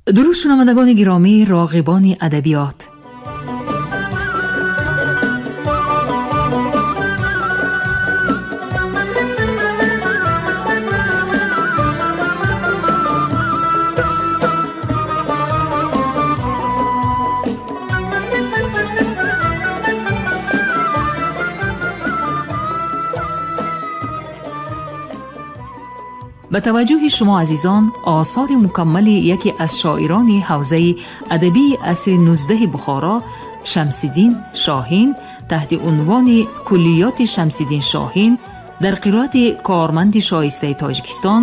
Дуруд шунавандагони гиромӣ, роғибони адабиёт. Ба таваҷҷӯҳи шумо азизон осори мукаммали яке аз шоирони ҳавзаи адабии асри 19 Бухоро Шамсиддин Шоҳин таҳти унвони Куллиёти Шамсиддин Шоҳин дар қироати корманди шоистаи Тоҷикистон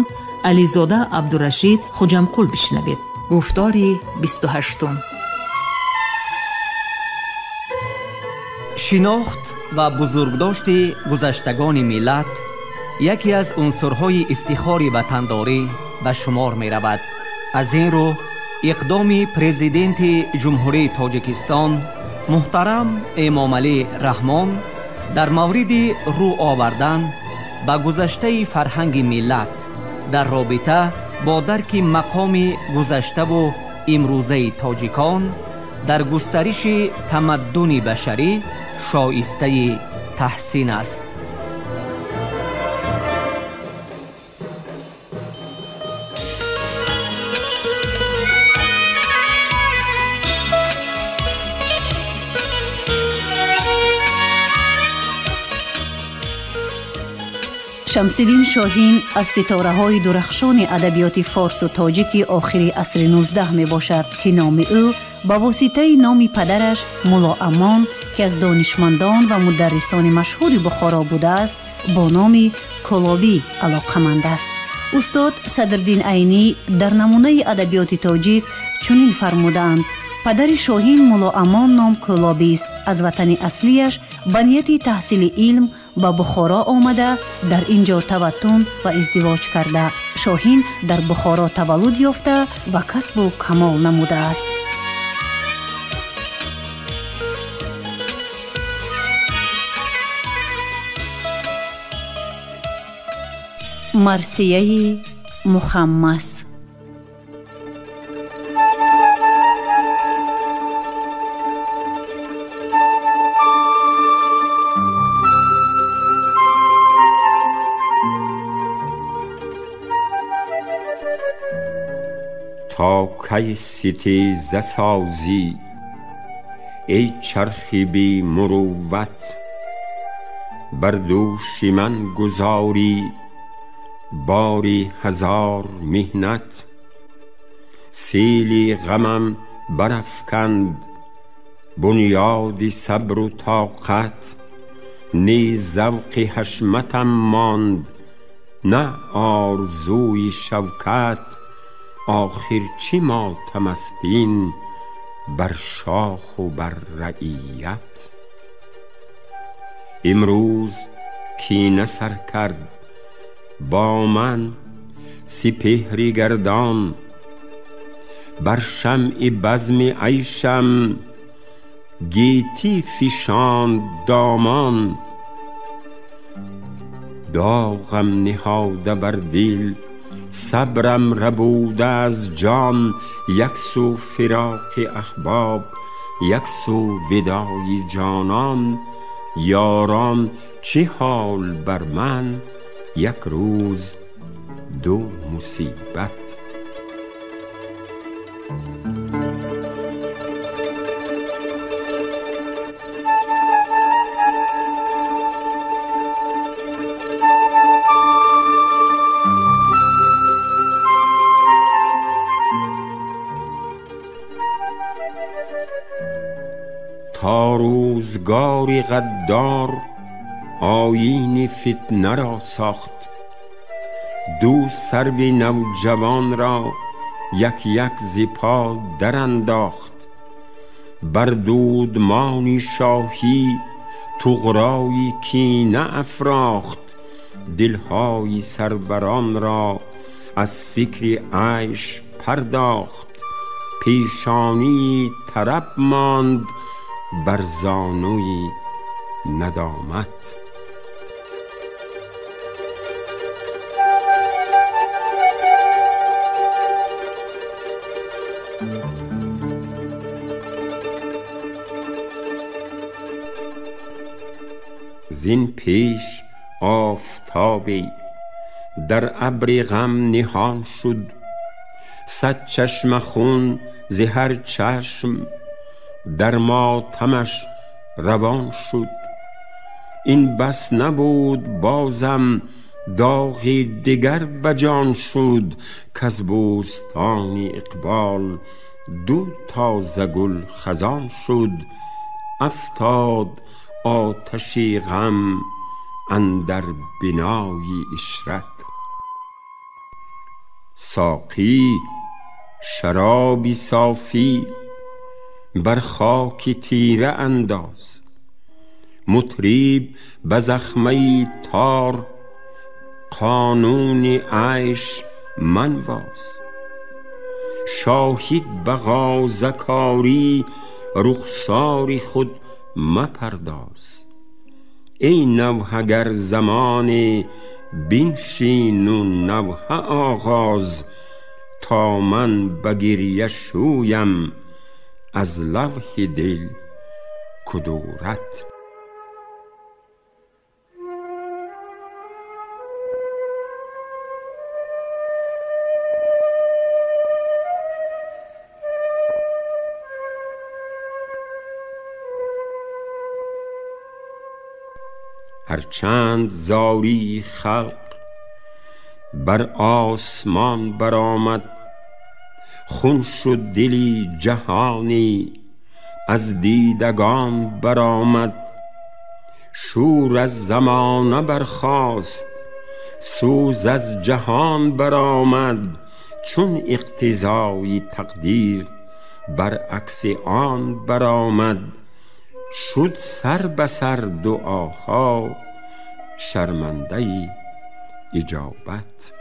Ализода Абдурашид Хуҷамқул бишнавед. Гуфтори 28. Шинохт ва бузургдошти гузаштагони миллат яке аз унсурҳои ифтихори ватандорӣ ба шумор меравад. Аз ин рӯ иқдоми президенти Ҷумҳурии Тоҷикистон муҳтарам Эмомалӣ Раҳмон дар мавриди рӯ овардан ба гузаштаи фарҳанги миллат дар робита бо дарки мақоми гузаштаву имрӯзаи тоҷикон дар густариши тамаддуни башарӣ шоистаи таҳсин аст. Шамсиддин Шоҳин аз ситораҳои дурахшони адабиёти форсу тоҷики охири асри 19 мебошад, ки номи ӯ ба воситаи номи падараш Мулло Амон, ки аз донишмандон ва мударрисони машҳури Бухоро будааст, бо номи Кӯлобӣ алоқаманд аст. Устод Садриддин Айнӣ дар намунаи адабиёти тоҷик чунин фармудаанд: падари Шоҳин Мулло Амон ном Кӯлобист. Аз ватани аслияш ба нияти таҳсили илм ба Бухоро омада, дар ин ҷо таваттун ва издивоҷ карда. Шоҳин дар Бухоро таваллуд ёфта ва касбу камол намудааст. Марсияи мухаммас. تا کی ستیزه سازی ای چرخ بی مروت، بر دوش من گذاری باری هزار محنت. سیلی غمم برافکند بنیاد صبر و طاقت، نیز ذوق حشمتم ماند نه آرزوی شوکت. آخر چی ماتم است این بر شاه و بر رعیت. امروز کینه سر کرد با من سپهری گردان، بر شمع بزم عیشم گیتی فشاند دامان. داغم نهاده بر دل صبرم ربوده از جان، یک سو فراق احباب یک سو وداع جانان. یاران چه حال بر من، یک روز دو مصیبت. تا روزگاری غدار آیین فتنه را ساخت، دو سرو نوجوان را یک یک ز پا در انداخت. بر دودمان شاهی طغرای کینه افراخت، دلهای سروران را از فکر عیش پرداخت. پیشانی طرب ماند بر زانوی ندامت. زین پیش آفتابی در ابر غم نهان شد، صد چشم خون ز هر چشم در ماتمش روان شد. این بس نبود بازم داغی دگر به جان شد، کز بوستان اقبال دو تازه گل خزان شد. افتاد آتش غم اندر بنای عشرت. ساقی شرابی صافی بر خاک تیره انداز، مطرب به زخمه تار قانون عیش منواز. شاهد به غازه کاری رخسار خود مپرداز. ای نوحه گر زمان بنشین و نوحه آغاز، تا من به گریه شویم از لوح دل کدورت. هرچند زاری خلق بر آسمان برآمد، خون شد دلی جهانی از دیدگان برآمد. شور از زمانه برخاست، سوز از جهان برآمد. چون اقتضای تقدیر برعکس آن برآمد، شد سر به سر دعاها شرمنده اجابت.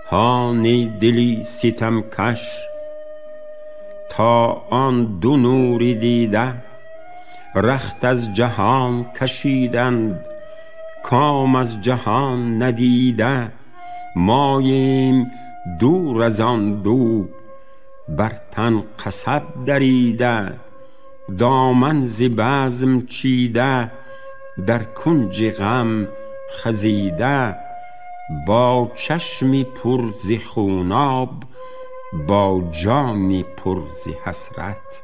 هان ای دلی ستم کش تا آن دو نور دیده، رخت از جهان کشیدند کام از جهان ندیده. ماییم دور از آن دو بر تن قصب دریده، دامن ز بزم چیده در کنج غم خزیده. با چشمی پر ز خوناب، با جانی پر ز حسرت.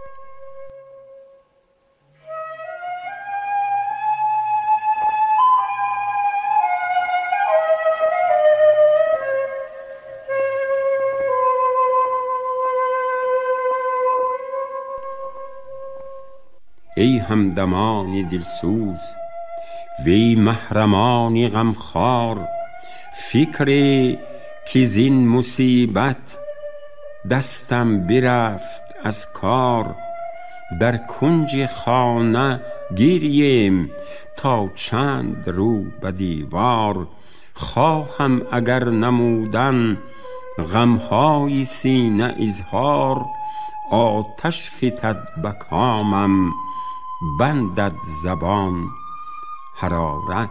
ای همدمان دلسوز وی محرمان غمخوار، فکری که زین مصیبت دستم برفت از کار. در کنج خانه گیریم تا چند رو به دیوار. خواهم اگر نمودن غمهای سینه اظهار، آتش فتد به کامم بندد زبان حرارت.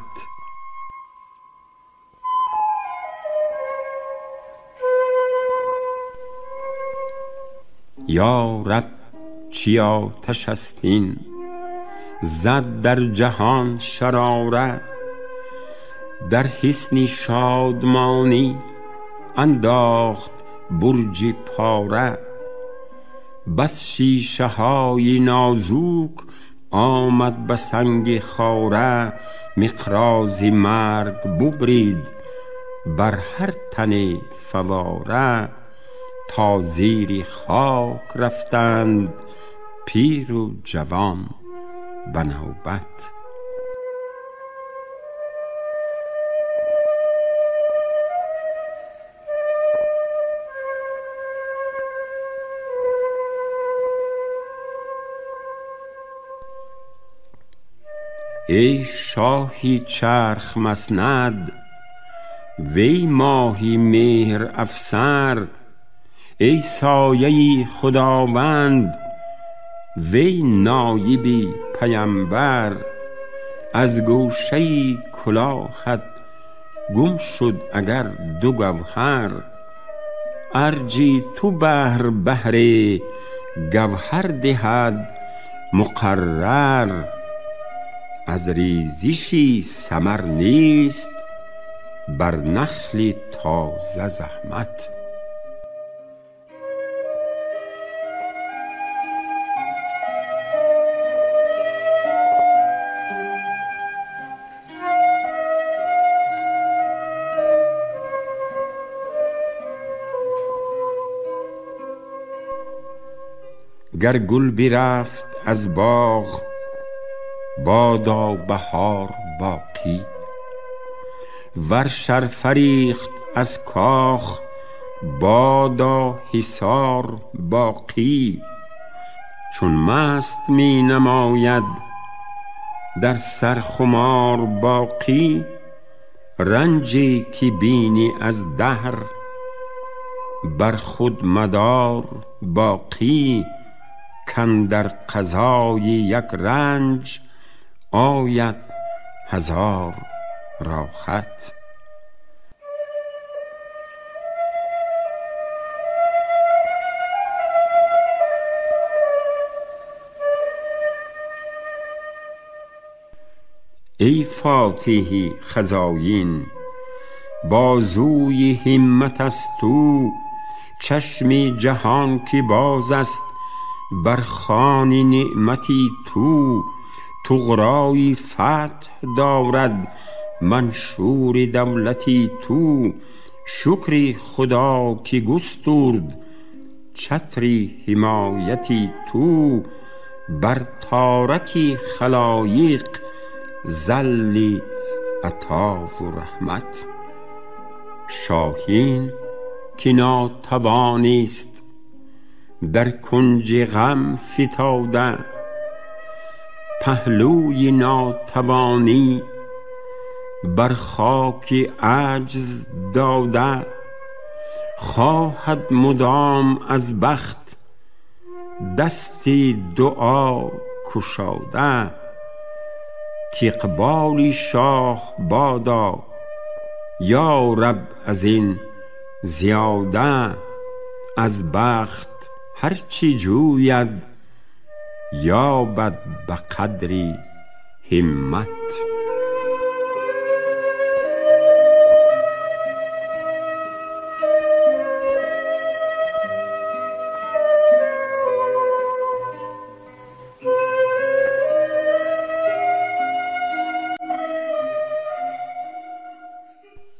یا رب چی آتش است این زد در جهان شراره، در حصن شادمانی انداخت برج پاره. بس شیشه های نازک آمد به سنگ خاره، مقراض مرگ ببرید بر هر تن فواره. تا زیر خاک رفتند پیر و جوان به نوبت. ای شاهی چرخ مسند وی ماهی مهر افسر، ای سایه خداوند وی نایب پیمبر. از گوشه کلاهت گم شد اگر دو گوهر، ارجی تو بحر بهر گوهر دهد مقرر. از ریزشی ثمر نیست بر نخل تازه زحمت. گر گل برفت از باغ بادا بهار باقی، ور شرفه ریخت از کاخ بادا حصار باقی. چون مست می نماید در سر خمار باقی، رنجی که بینی از دهر بر خود مدار باقی. کاندر قضای یک رنج آید هزار راحت. ای فاتح خزاین بازوی همت است او، چشم جهان که باز است بر خوان نعمتی تو. طغرای فتح دارد منشور دولتی تو، شکر خدا که گسترد چتر حمایتی تو. بر تارک خلایق ظل عطا و رحمت. شاهین که ناتوانیست در کنج غم فتاده، پهلوی ناتوانی بر خاک عجز داده. خواهد مدام از بخت دست دعا کشاده، که اقبال شاه بادا یا رب از این زیاده. از بخت هرچی جوید یابد به قدری همت.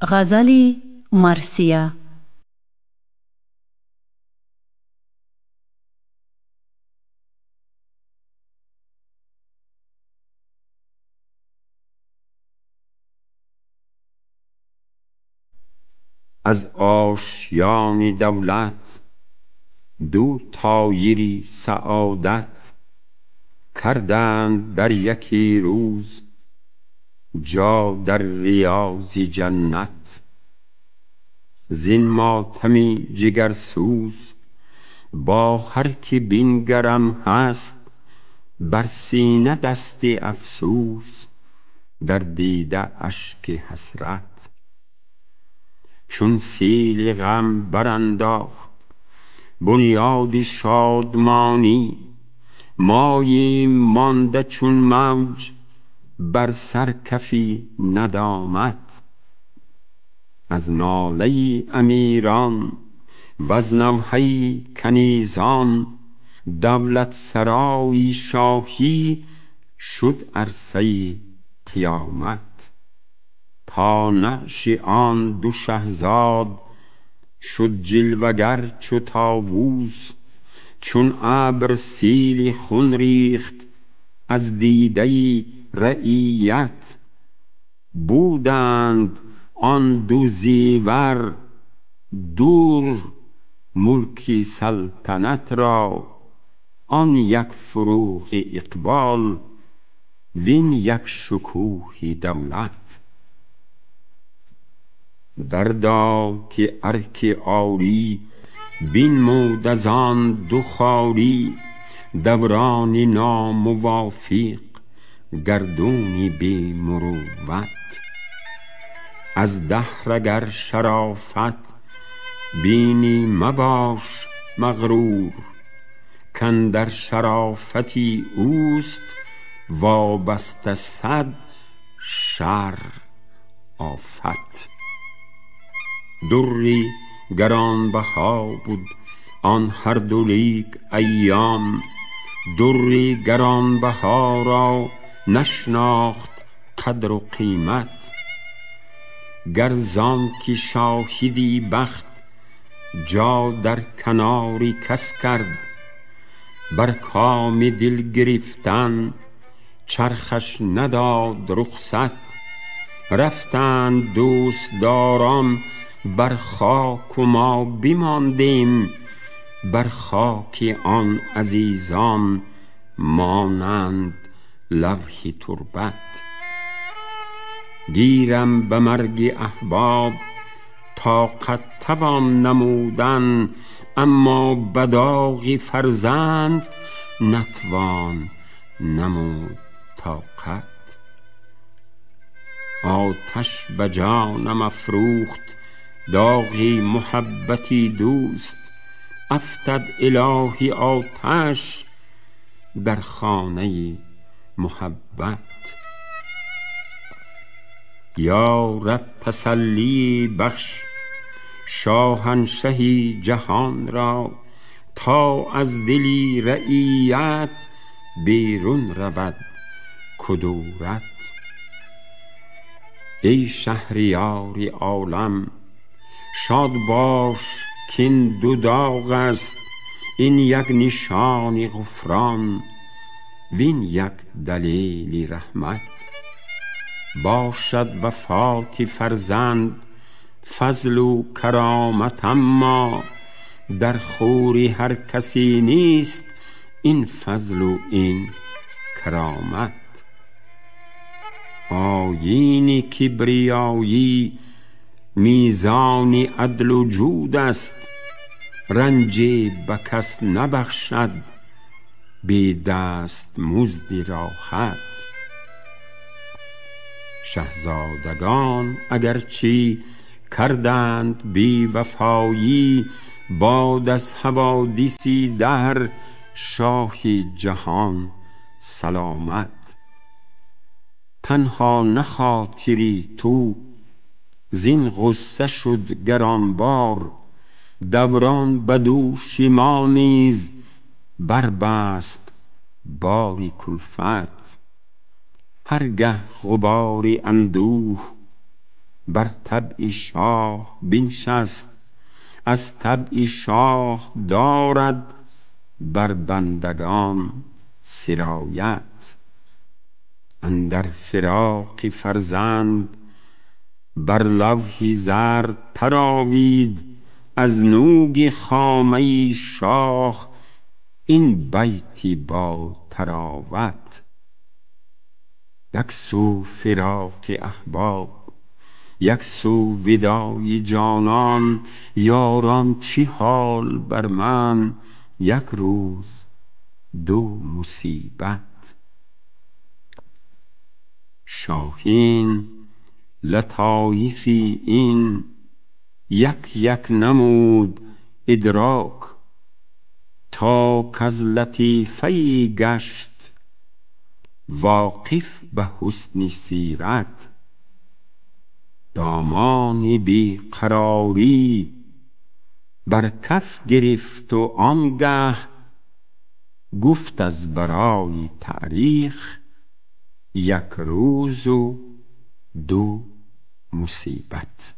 غزلی مرثیه. از آشیان دولت دو طایری سعادت کردند در یکی روز جا در ریاض جنت. زین ماتمی جگرسوز با هر که بنگرم هست بر سینه دست افسوس، در دیده اشک حسرت. چون سیل غم برانداخت بنیاد شادمانی، ماییم مانده چون موج بر سر کفی ندامت. از ناله امیران وز نوحه کنیزان، دولت سرای شاهی شد عرصه قیامت. تا نعش آن دو شهزاد شد جلوه گر چو طاووس، چون ابر سیل خون ریخت از دیده رعیت. بودند آن دو زیور دور ملک سلطنت را، آن یک فروغ اقبال وین یک شکوه دولت. دردا که ارک عالی بنمود از آن دو خالی، دوران ناموافق گردونی بی مروت. از دهر اگر شرافت بینی مباش مغرور، کاندر شرافتی اوست وابسته صد شر آفت. دری گرانبها بود آن هر دو لیک ایام، دری گرانبها را نشناخت قدر و قیمت. گر زانک شاهدی بخت جا در کناری کس کرد، بر کام دل گرفتن چرخش نداد رخصت. رفتند دوستداران بر خاک و ما بماندیم، بر خاک آن عزیزان مانند لوح تربت. گیرم به مرگ احباب طاقت توان نمودن، اما به داغ فرزند نتوان نمود طاقت. آتش به جانم افروخت داغ محبتی دوست، افتد الهی آتش در خانه محبت. یا رب تسلی بخش شاهنشهی جهان را، تا از دلی رعیت بیرون رود کدورت. ای شهریار عالم شاد باش کاین دو داغ است، این یک نشان غفران وین یک دلیل رحمت. باشد وفات فرزند فضل و کرامت، اما در خوری هر کسی نیست این فضل و این کرامت. آیین کبریایی میزان عدل و جود است، رنج به کس نبخشد بی دست مزد راحت. شهزادگان اگرچه کردند بی وفایی، باد از حوادث دهر شاه جهان سلامت. تنها نه خاطری تو زین غصه شد گرانبار، دوران به دوش ما نیز بربست باری کلفت. هرگه غبار اندوه بر طبع شاه بنشست، از طبع شاه دارد بر بندگان سرایت. اندر فراق فرزند بر لوح زرد تراوید، از نوگ خامه شاه این بیتی با طراوت. یک سو فراق احباب یک سو وداع جانان، یاران چی حال بر من یک روز دو مصیبت. شاهین لطایفی این یک یک نمود ادراک، تا کز لطیفه گشت واقف به حسن سیرت. دامان بی قراری بر کف گرفت و آنگه گفت از برای تاریخ یک روز و دو مصیبت.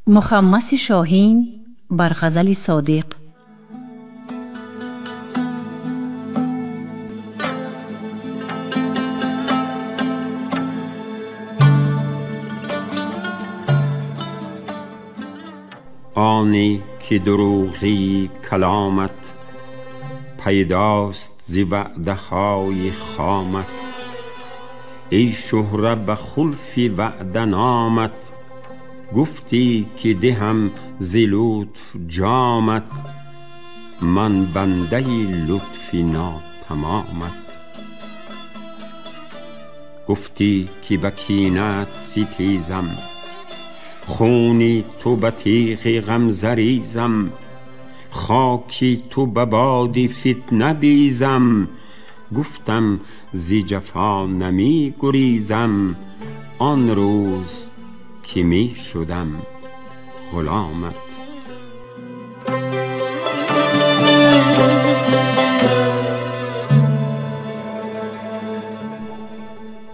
مخمس شاهین بر غزل صادق. آنی که دروغی کلامت، پیداست ز وعده های خامت. ای شهره به خلف وعده نامت، گفتی که دهم ز لطف جامت. من بنده لطف ناتمامت. گفتی که به کینت ستیزم، خونی تو به تیغ غمزه ریزم. خاکی تو به باد فتنه بیزم، گفتم ز جفا نمی گریزم. آن روز که می شدم غلامت.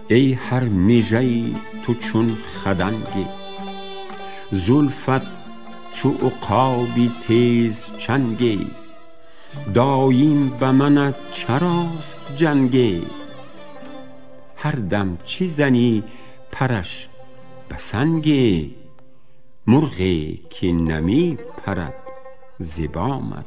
ای هر مژه تو چون خدنگی، زلفت چو عقابی تیز چنگی. دایم به منت چراست جنگی، هر دم چه زنی پرش به سنگی. مرغی که نمی پرد ز بامت.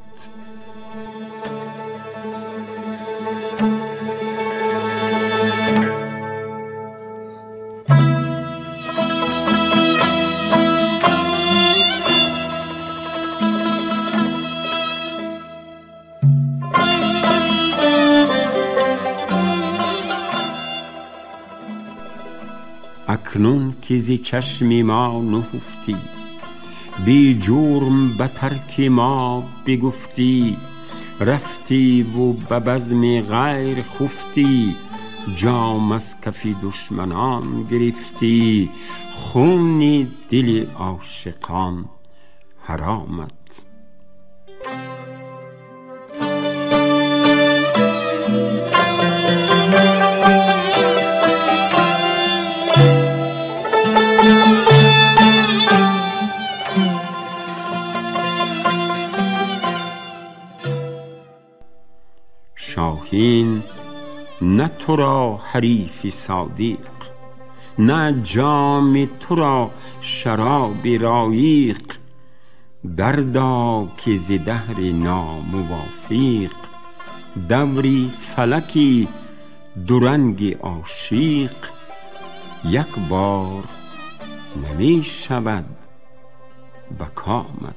اکنون که ز چشم ما نهفتی، بی جرم به ترک ما بگفتی. رفتی و به بزم غیر خفتی، جام از کف دشمنان گرفتی. خون دل عاشقان حرامت. شاهین نه تو را حریف صادق، نه جام تو را شراب رایق. دردا که ز دهر ناموافق، دوری فلکی دورنگ عاشق. یک بار نمی شود به کامت.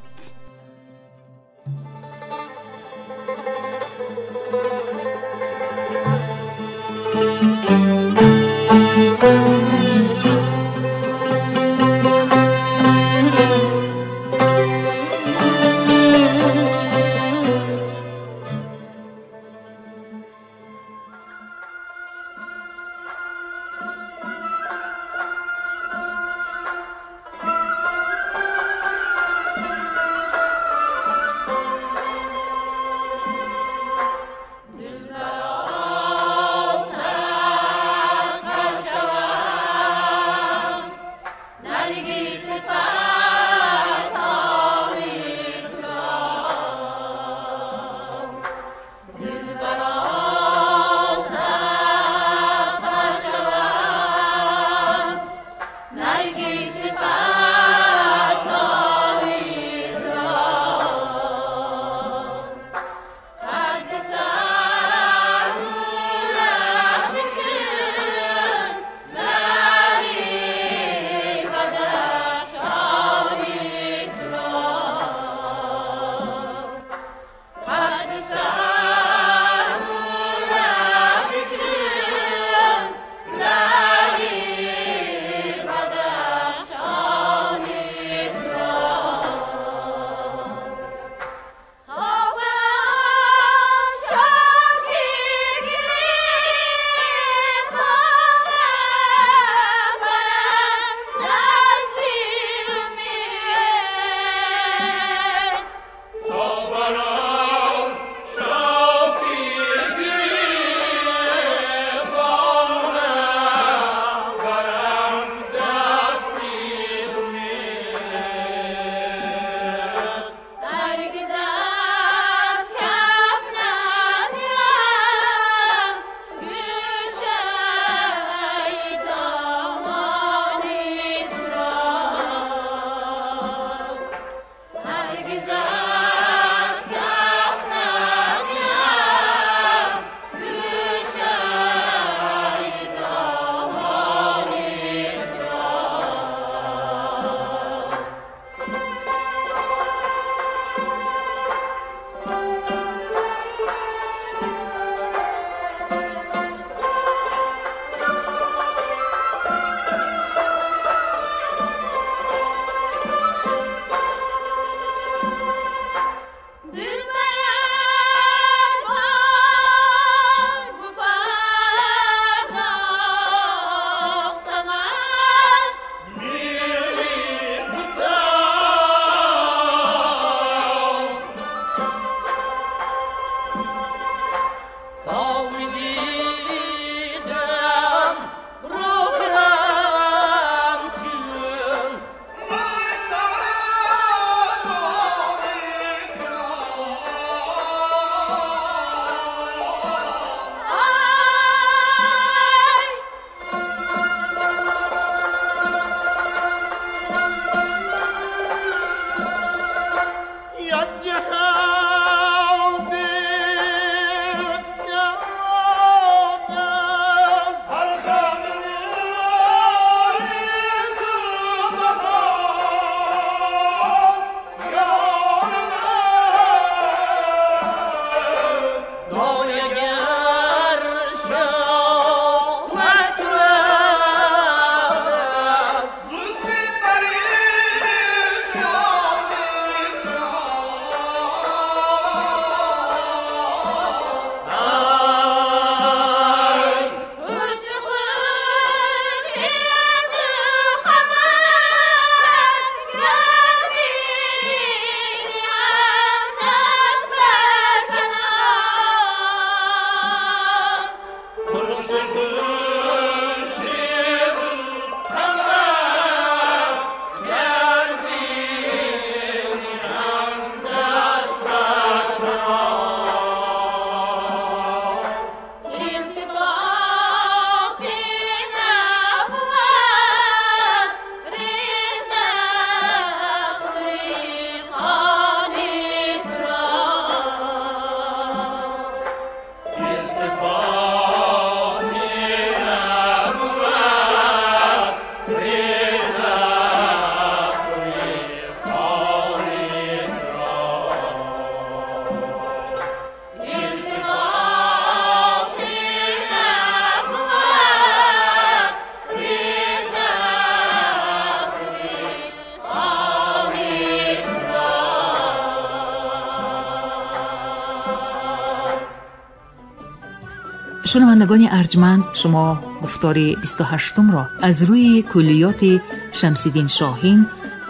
Шунавандагони арҷманд, шумо гуфтори 28-умро аз рӯи куллиёти Шамсиддин Шоҳин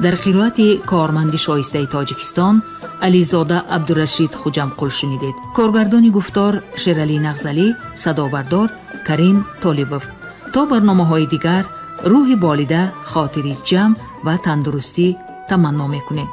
дар қироати корманди шоистаи Тоҷикистон Ализода Абдурашид Хуҷамқул шунидед. Коргардони гуфтор Шералӣ Нағзалӣ, садобардор Карим Толибов. То барномаҳои дигар рӯҳи болида, хотири ҷамъ ва тандурустӣ таманно мекунем.